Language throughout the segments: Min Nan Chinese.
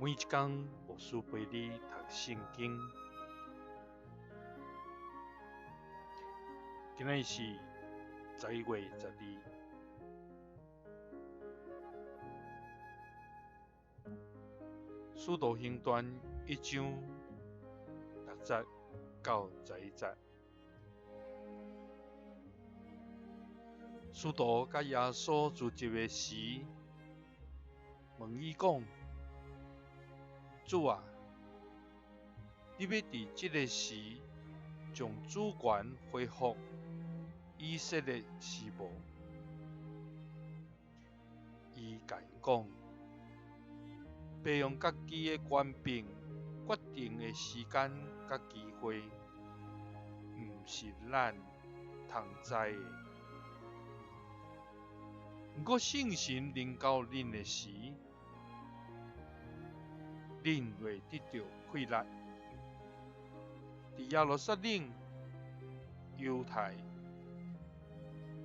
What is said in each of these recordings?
每一工牧師陪你讀聖經。今仔日是11月12，使徒行傳一章六節到11節。使徒佮耶穌聚集的時，問伊講：主啊，你欲佇這个時將主權恢復以色列是無？伊共𪜶講：父用家己的權柄決定的時間佮機會，毋是咱通知的。毋過聖神臨到恁的時，恁會得著氣力，佇耶路撒冷、猶太、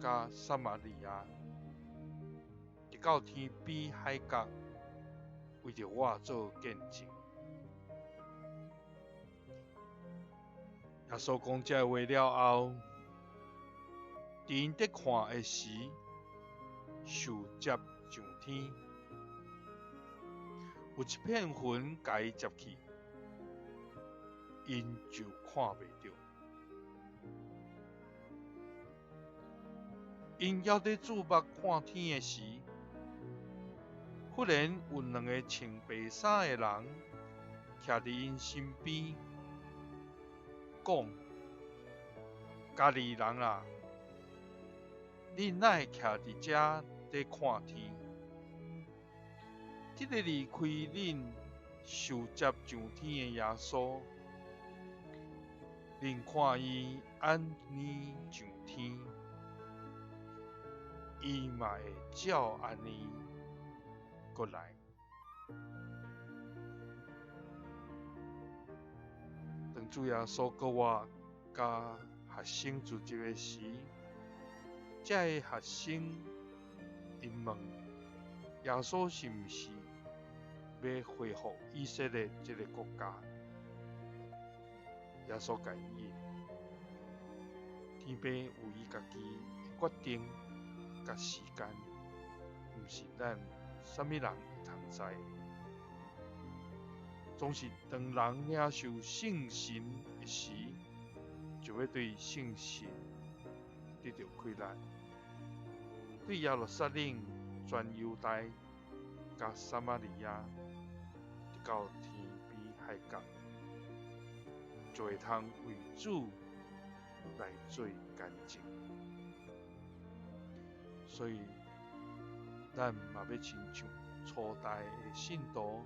佮撒瑪利亞，直到天邊海角，為著我做見證。耶穌講這話了後，佇𪜶佇看的時，受接上天，有一片雲共伊接去，𪜶就看袂著。𪜶猶佇注目看天的時，忽然有兩个穿白衫的人徛佇𪜶身邊，講：加利人啊，恁哪會徛佇遮佇看天？這个離開恁受接上天的耶穌，恁看伊按呢上天，伊嘛會照按呢閣來。當主耶穌閣活佮學生聚集的時，這个學生𪜶問耶穌是毋是欲恢復以色列這个國家？耶穌共𪜶應，天父有伊家己的決定佮時間，毋是咱啥物人會通知的。總是當人領受聖神的時，就欲對聖神得著氣力，對耶路撒冷、全猶太、佮撒瑪利亞，直到天邊海角，就會通為主來做見證。所以，咱嘛欲親像初代的信徒，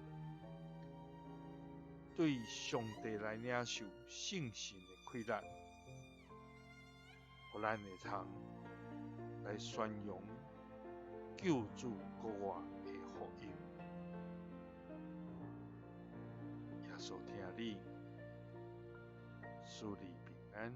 對上帝來領受聖神的氣力，予咱會通來宣揚救主復活的福音。耶穌疼你，賜你平安。